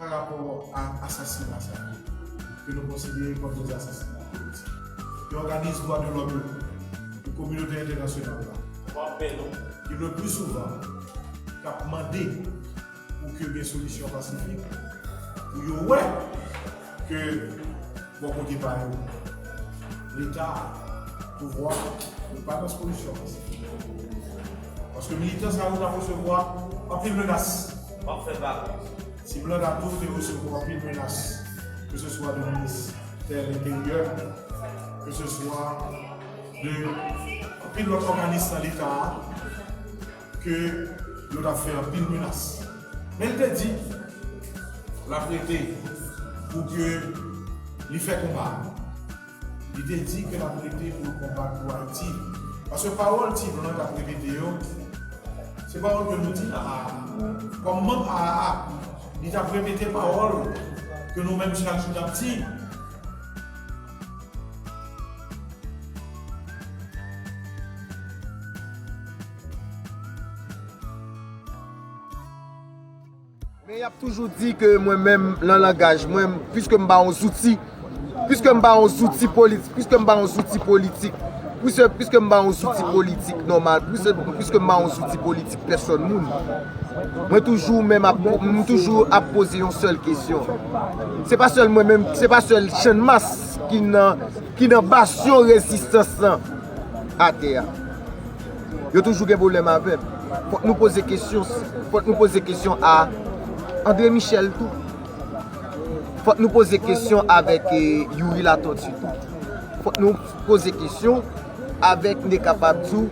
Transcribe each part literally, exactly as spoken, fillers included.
Pa rapò a asasina sa yo, ke nou konsidere kòm de asasina politik, ke òganis dwa de lòm yo, ke kominote entènasyonal la, ki le pli souvan k ap mande pou ke gen solisyon pasifik, pou yo wè ke bò kote pa yo, Leta, pouvwa, yo pa nan solisyon pasifik. Paske militan sa yo t ap resevwa anpil menas. M ap fè vag. Si Blandato te resevwa anpil menas, ke se swa de ministè lenteryè, ke se swa de anpil lòt òganis nan Leta a, ke yo t ap fè anpil menas. Men l te di l ap rete pou ke li fè konba. Li te di ke l ap rete pou l konbat pou Ayiti. Paske pawòl Ti Blan t ap repete yo, se pawòl ke nou di nan A A. Kòm manm A A, li t ap repete pawòl ke nou menm chak jou n ap di. Men y ap toujou di ke mwen menm, nan langaj mwen, piske m pa yon zouti, piske m pa yon zouti politik, piske m pa yon zouti politik, piske, piske m pa yon zouti politik nòmal, piske, piske m pa yon zouti politik pèsòn moun, mwen toujou menm ap, m toujou ap poze yon sèl kesyon. Se pa sèl mwen menm, se pa sèl Channmas ki nan, ki nan basyon rezistans lan atè a. Yo toujou gen pwoblèm avè m. Fòk nou poze kesyon, fòk nou poze kesyon a André Michel tou. Fòk nou poze kesyon avèk, eh, Youri Latortue tou. Fòk nou poze kesyon avèk, m te kapab di w,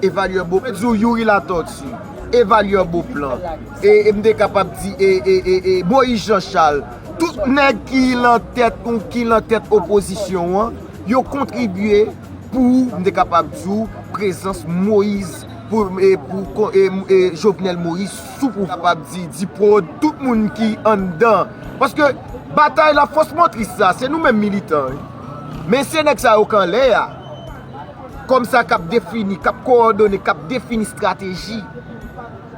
Evalyè Bo-, di w Youri Latortue, Evalyè Beauplan, e, e m te kapab di, e, e, e, e Moïse Jean Charles, tout nèg ki lan tèt ou ki lan tèt opozisyon an, yo kontribye pou, m te kapab di w, prezans Moïse, pou, e, pou, e, e Jovenel Moïse sou pouvwa, kapab di, Diprod, tout moun ki anndan. Paske batay la, fòs motris la, se nou menm militan, wi. Men se nèg sa yo k anlè a, kòm sa k ap defini, k ap kowòdone, k ap defini estrateji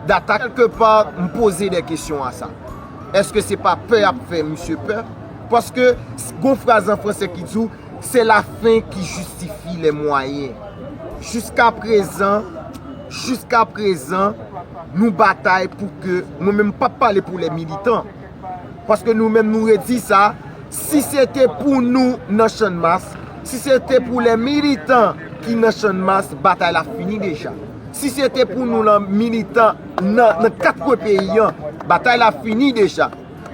datak. Kèlkepa, m poze de kesyon a sa. Èske se pa pè y ap fè misye pè? Paske gon fraz an franse ki di w, c'est la fin qui justifie les moyens. Jiska prezan, jiska prezan, nou batay pou ke, mwen menm, m p ap pale pou lè militan. Paske nou menm, nou redi sa, si se te pou nou nan Channmas, si se te pou lè militan ki nan Channmas, batay la fini deja. Si se te pou nou lan militan nan, nan kat kwen peyi an, batay la fini deja.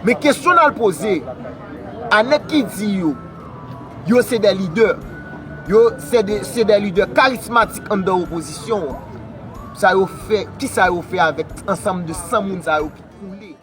Men kesyon n al poze a nèg ki di yo, yo se de lidè, yo se de, se de lidè karismatik anndan opozisyon an. Sa yo fè, kisa yo fè avèk ansanm de san moun sa yo ki koule?